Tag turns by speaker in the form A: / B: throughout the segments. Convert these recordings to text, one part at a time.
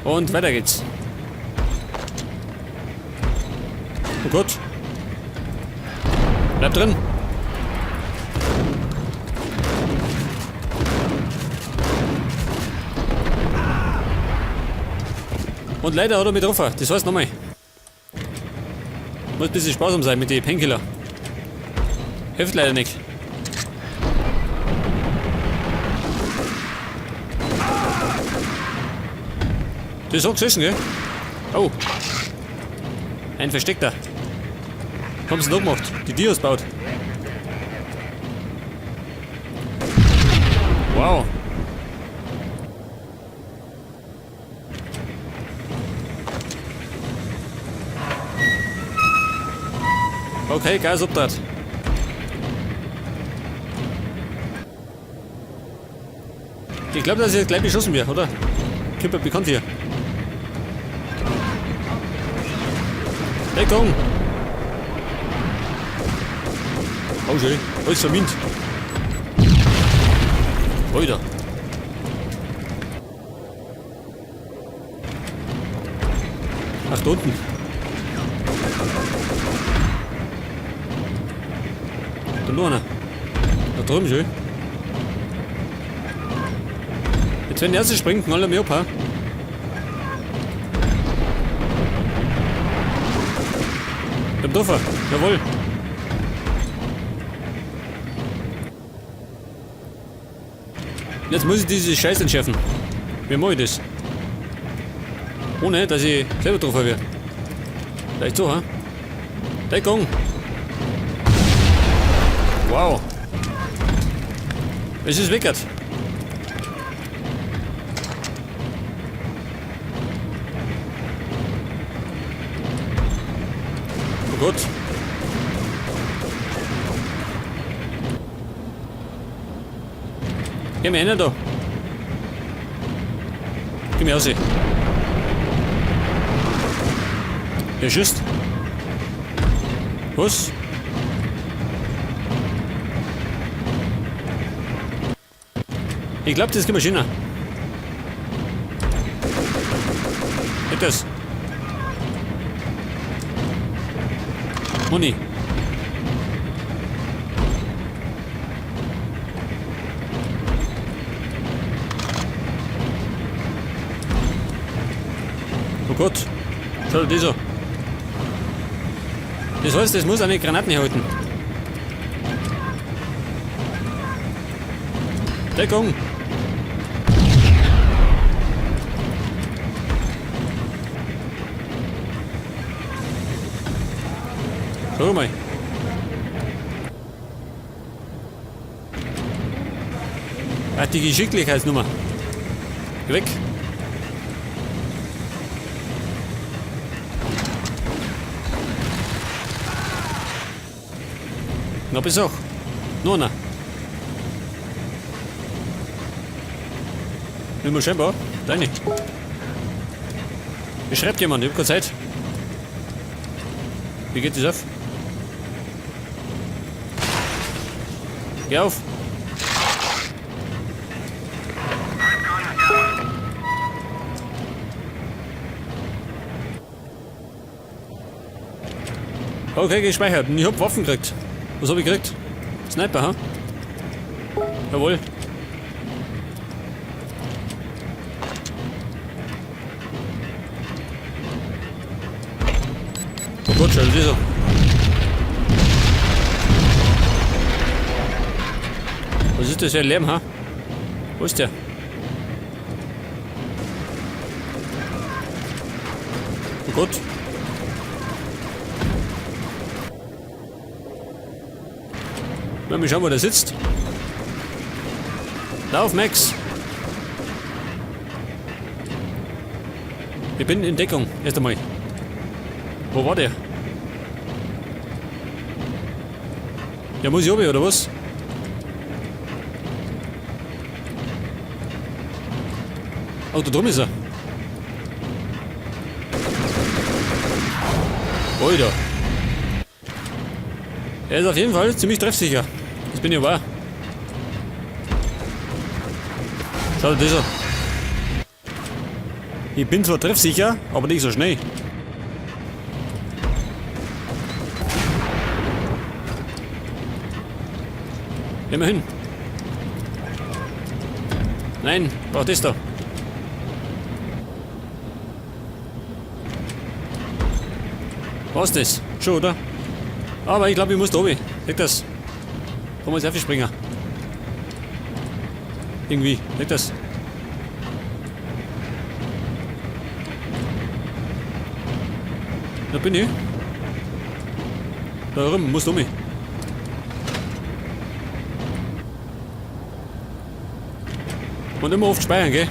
A: Und weiter geht's. Oh Gott. Bleib drin. Und leider hat er mich getroffen. Das heißt nochmal. Muss ein bisschen sparsam sein mit den Painkiller. Hilft leider nicht. Das ist auch gesessen, gell? Oh. Ein Versteckter. Haben sie noch gemacht. Die Dios baut. Wow. Okay, Gas abtrat. Ich glaube, dass ich jetzt gleich beschossen wird, oder? Kommt mir bekannt hier. Deckung! Oh schön, alles vermint. Alter. Ach, da unten. Da noch einer. Da drüben schön. Jetzt wenn der erste springt, knallt er mir ab, ha? Ich hab getroffen. Jawohl. Jetzt muss ich diese Scheiße entschärfen. Wie mache ich das? Ohne, dass ich selber getroffen werde. Vielleicht so, ha? Deckung! Wow! Es ist weckert. Oh Gott. Geh mir hin da. Geh mir raus. Wer schießt? Was? Ich glaub, das geht Maschine. Geht das? Moni. Oh Gott. Schau dir das an. Das heißt, es muss eine Granaten herhalten. Deckung! Schau mal. Ach, die Geschicklichkeitsnummer. Geh weg. Na, bis auch. Noch einer. Nimm mal scheinbar. Deine. Mir schreibt jemand, ich hab keine Zeit. Wie geht das auf? Geh auf! Okay, gespeichert. Und ich hab Waffen gekriegt. Was hab ich gekriegt? Sniper, ha? Jawohl. Oh Gott, schau dir das an. Was ist das für ein Lärm, ha? Wo ist der? Oh Gott. Mal schauen, wo der sitzt. Lauf, Max! Ich bin in Deckung. Erst einmal. Wo war der? Ja, muss ich oben, oder was? Oh, da drüben ist er. Alter. Er ist auf jeden Fall ziemlich treffsicher. Das bin ich wahr. Schau dir das an. Ich bin zwar treffsicher, aber nicht so schnell. Immerhin. Nein, braucht das da. Was das? Schon, oder? Aber ich glaube, ich muss da oben. Seht das? Kann man jetzt springen. Irgendwie. Seht das? Da bin ich. Da rum, muss um mich. Und immer oft speichern, gell?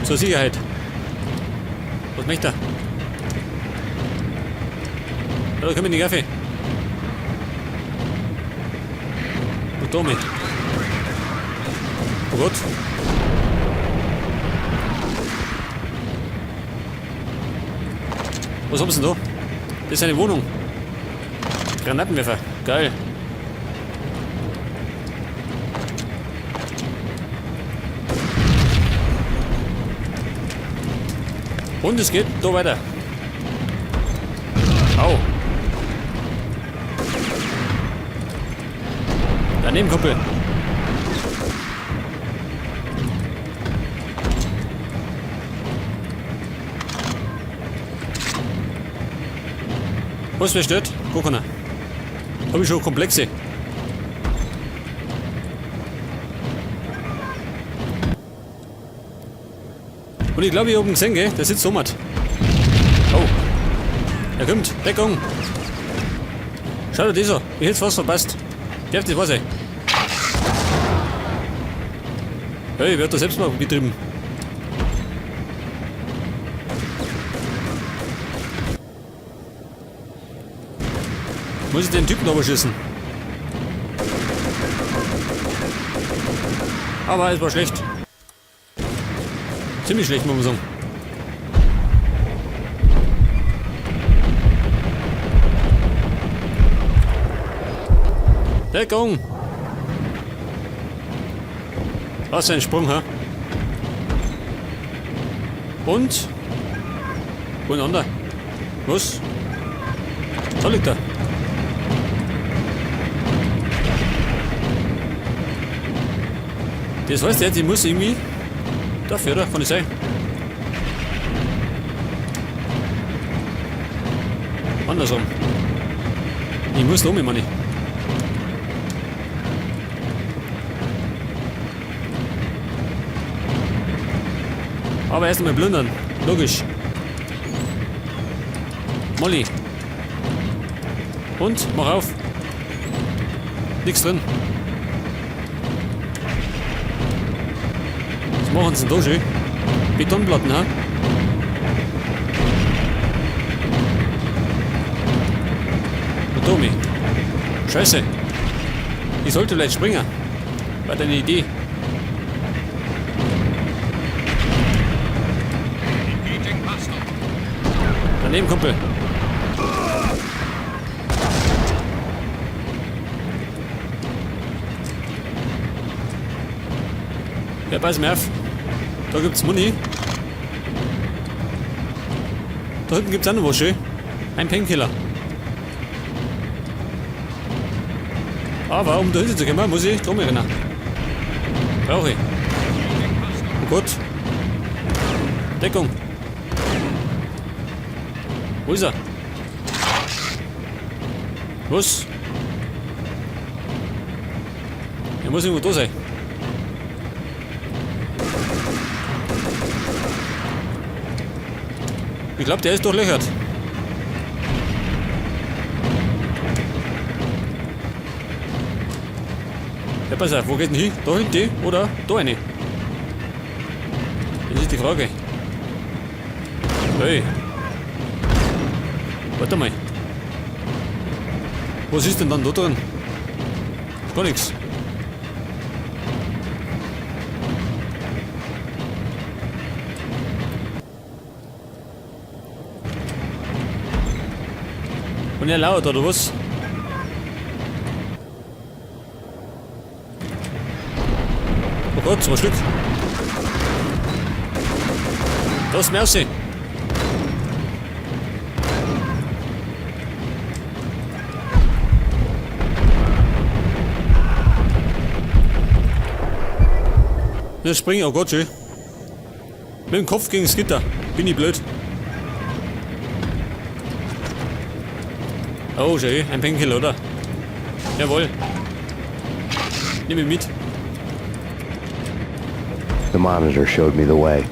A: Zur Sicherheit. Was möchte er? Ja, da kommen die Kaffee. Und da mit. Oh Gott. Was haben sie denn da? Das ist eine Wohnung. Granatenwerfer. Geil. Und es geht da weiter. Au. Daneben, Kumpel. Was, wer stört? Gar keiner. Hab ich schon Komplexe. Und ich glaube, ich hab ihn gesehen, gell? Der sitzt oben. Oh. Er kommt. Deckung. Schau dir das an. Ich hätt's fast verpasst. Darf das wahr sein? Hey, wer hat das selbst mal betrieben? Muss ich den Typen aber schießen? Aber es war schlecht. Ziemlich schlecht, muss man sagen. Deckung! Was für ein Sprung, hä? Und? Wo ein anderer? Was? Da liegt er. Das heißt jetzt, ich muss irgendwie dafür, oder? Kann ich sein? Andersrum. Ich muss da um, meine ich. Aber erst einmal plündern. Logisch. Molly. Und, mach auf. Nix drin. Was machen sie denn da schön? Betonplatten, ha? Und Tommy. Scheiße. Ich sollte vielleicht springen. War deine Idee. Daneben, Kumpel. Ja, pass mir auf. Da gibt's Muni. Da hinten gibt's auch noch was schön. Ein Painkiller. Aber um da hinten zu kommen, muss ich drum rennen. Brauche ich. Oh Gott. Deckung. Wo ist er? Was? Er muss irgendwo da sein. Ich glaub, der ist durchlöchert. Ja, pass auf, wo geht denn hin? Da hinten oder da rein? Das ist die Frage. Hey. Warte mal. Was ist denn dann da drin? Gar nichts. Und er laut, oder was? Oh Gott, 2 Stück. Lass mich raus. Wir springen, oh Gott, schön. Mit dem Kopf gegen das Gitter. Bin ich blöd. Oh, schön. Ein Painkiller, oder? Jawohl. Nimm ihn mit.
B: The monitor showed me the way.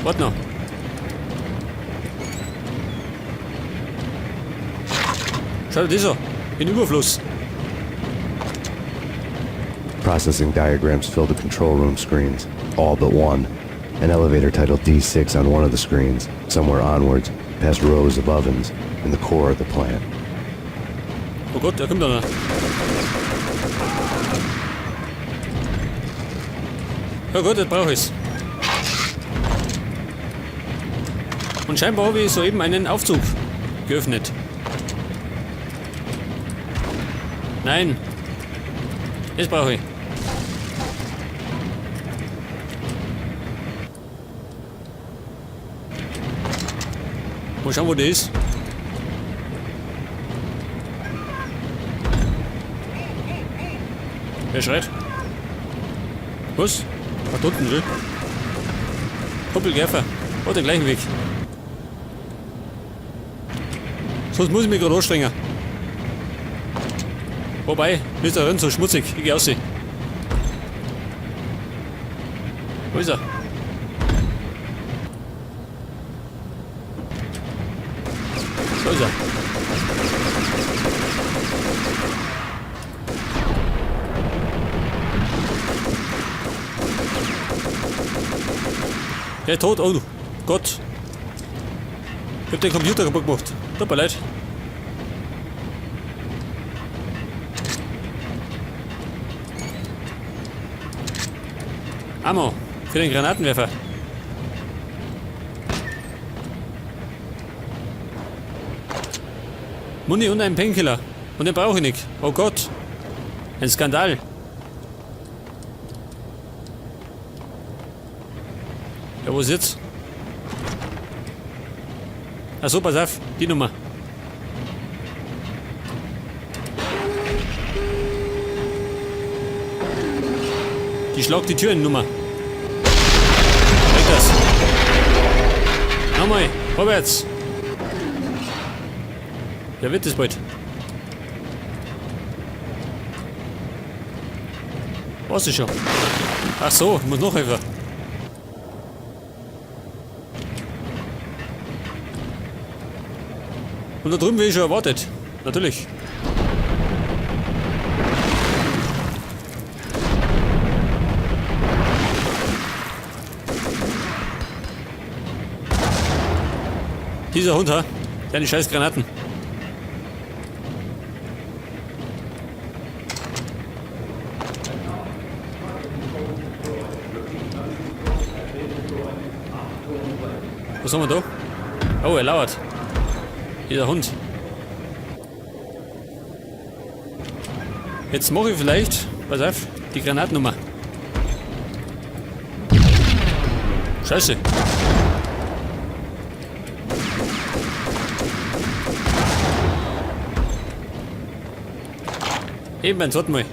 A: Warte noch. Schau dir das an. In Überfluss.
B: Processing diagrams filled the control room screens, all but one. An elevator titled D6 on one of the screens, somewhere onwards, past rows of ovens, in the core of the plant.
A: Oh Gott, da kommt einer. Oh Gott, das brauche ich. Und scheinbar habe ich soeben einen Aufzug geöffnet. Nein. Das brauche ich. Mal schauen, wo der ist. Wer schreit? Was? Ach, da unten, schön. Kumpel Gerfer. Oh, den gleichen Weg. Sonst muss ich mich gerade anstrengen. Wobei, mir ist da drin so schmutzig. Ich geh raus. Wo ist er? Da ist er. Der ist tot. Oh Gott. Ich hab den Computer kaputt gemacht. Tut mir leid. Ammo für den Granatenwerfer. Muni und einen Painkiller. Und den brauche ich nicht. Oh Gott. Ein Skandal. Ja, wo ist jetzt? Ach so, pass auf, die Nummer. Die schlagt die Tür in Nummer. Weg das. Nochmal, vorwärts. Ja, wird das bald. Was ist schon? Ach so, ich muss noch helfen. Und da drüben bin ich schon erwartet. Natürlich. Dieser Hund, ha? Deine scheiß Granaten. Was haben wir da? Oh, er lauert. Dieser Hund. Jetzt mache ich vielleicht, pass auf, die Granatennummer. Scheiße. Eben beim zweiten Mal.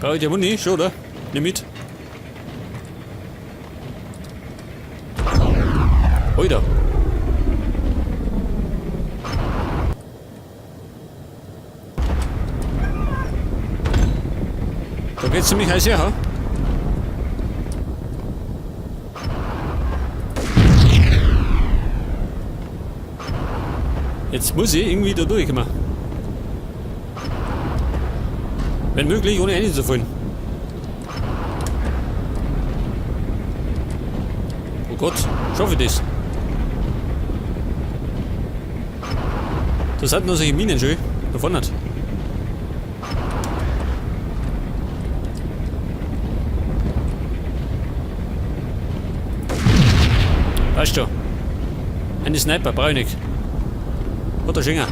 A: Brauche ich die Muni? Schon, oder? Nimm mit. Oida. Da geht's ziemlich heiß her, ha? Jetzt muss ich irgendwie da durchkommen. Wenn möglich, ohne Ende zu fallen. Oh Gott, schaffe ich das? Das hat nur solche Minen schön. Da vorne hat. Weißt du. Eine Sniper, brauche ich nicht. Hat der Schinger.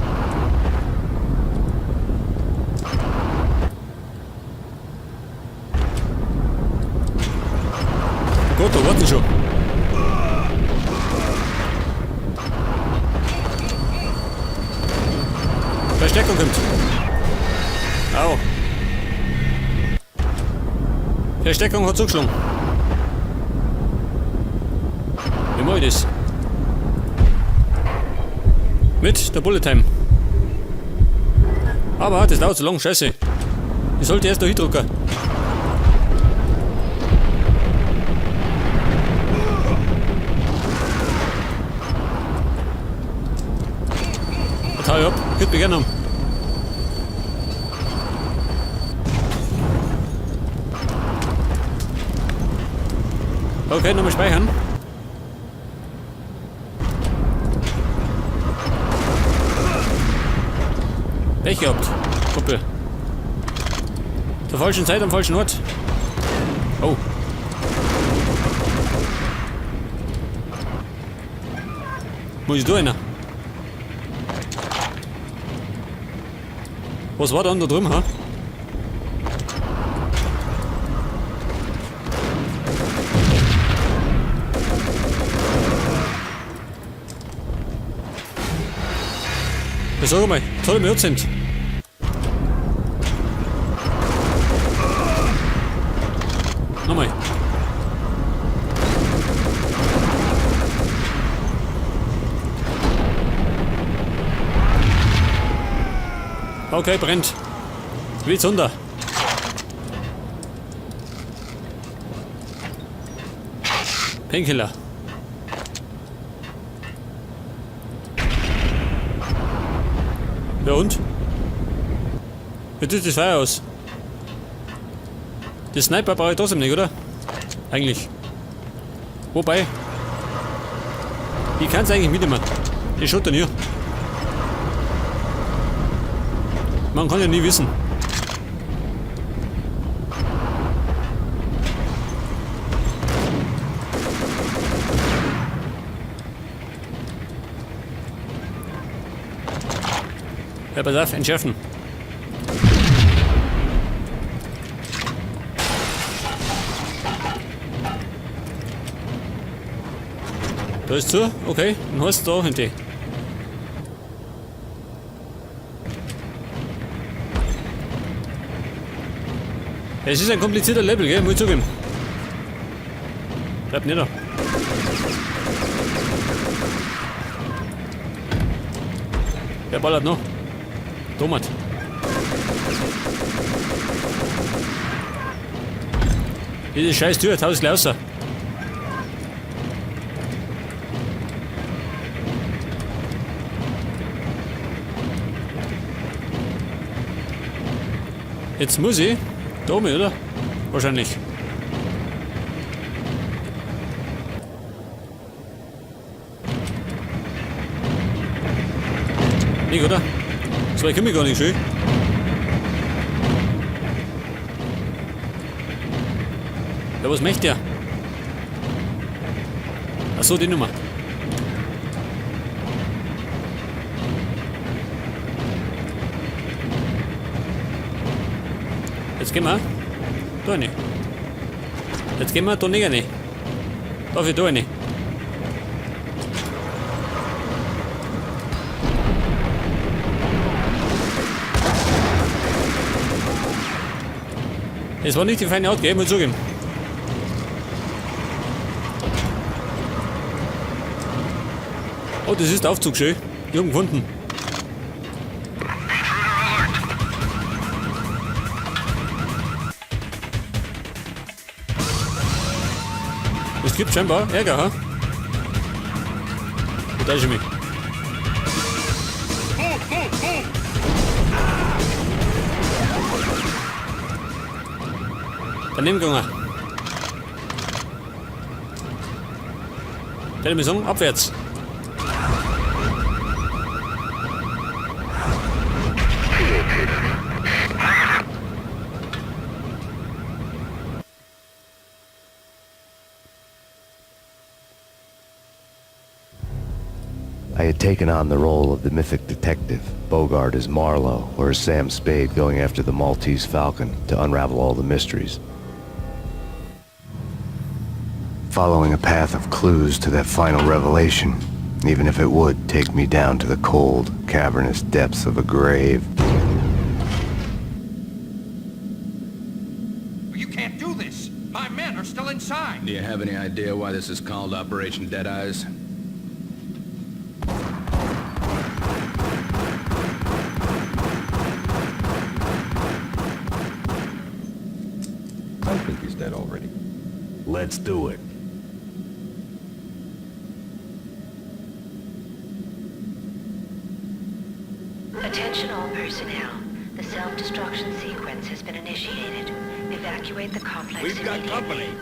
A: Gott, da warten schon. Verstärkung kommt. Au. Verstärkung hat zugeschlagen. Wie mach ich das? Mit der Bullet Time. Aber das dauert zu lang, scheiße. Ich sollte erst da hindrücken. Jetzt hau ich ab. Könnt mich gerne haben. Okay, nochmal speichern. Pech gehabt, Kumpel. Zur falschen Zeit am falschen Ort. Oh. Muss ich da rein? Was war dann da drüben, ha? Ja, sag mal, tolle Mörder sind. Nochmal. Okay, brennt. Wie Zunder. Painkiller. Ja und? Jetzt ist das Feuer aus. Das Sniper brauche ich trotzdem nicht, oder? Eigentlich. Wobei. Ich kann's eigentlich mitnehmen. Ich schaut dann hier. Man kann ja nie wissen. Ja, pass auf, entschärfen. Da ist zu, okay, dann hast du da hinten. Es ist ein komplizierter Level, gell? Muss ich zugeben. Bleib nicht da. Wer ballert noch? Thomas. Diese scheiß Tür, jetzt haut es gleich raus. Jetzt muss ich da oben, oder? Wahrscheinlich. Nicht, oder? So weit komme ich gar nicht schön. Ja, was möchte der? Achso, die Nummer. Jetzt gehen wir da rein. Jetzt gehen wir da nicht rein. Darf ich da rein? Es war nicht die feine Art, gell? Muss ich zugeben. Oh, das ist der Aufzug, schön. Ich hab ihn gefunden. Es gibt scheinbar Ärger, ha? Wo täusche ich mich? Daneben gegangen. Der ich sagen, abwärts.
B: I had taken on the role of the mythic detective, Bogart as Marlowe, or as Sam Spade going after the Maltese Falcon to unravel all the mysteries. Following a path of clues to that final revelation, even if it would take me down to the cold, cavernous depths of a grave.
C: You can't do this! My men are still inside!
D: Do you have any idea why this is called Operation Deadeyes?
E: I think he's dead already.
F: Let's do it.
G: Attention all personnel. The self-destruction sequence has been initiated. Evacuate the complex
F: We've got
G: immediately.
F: company.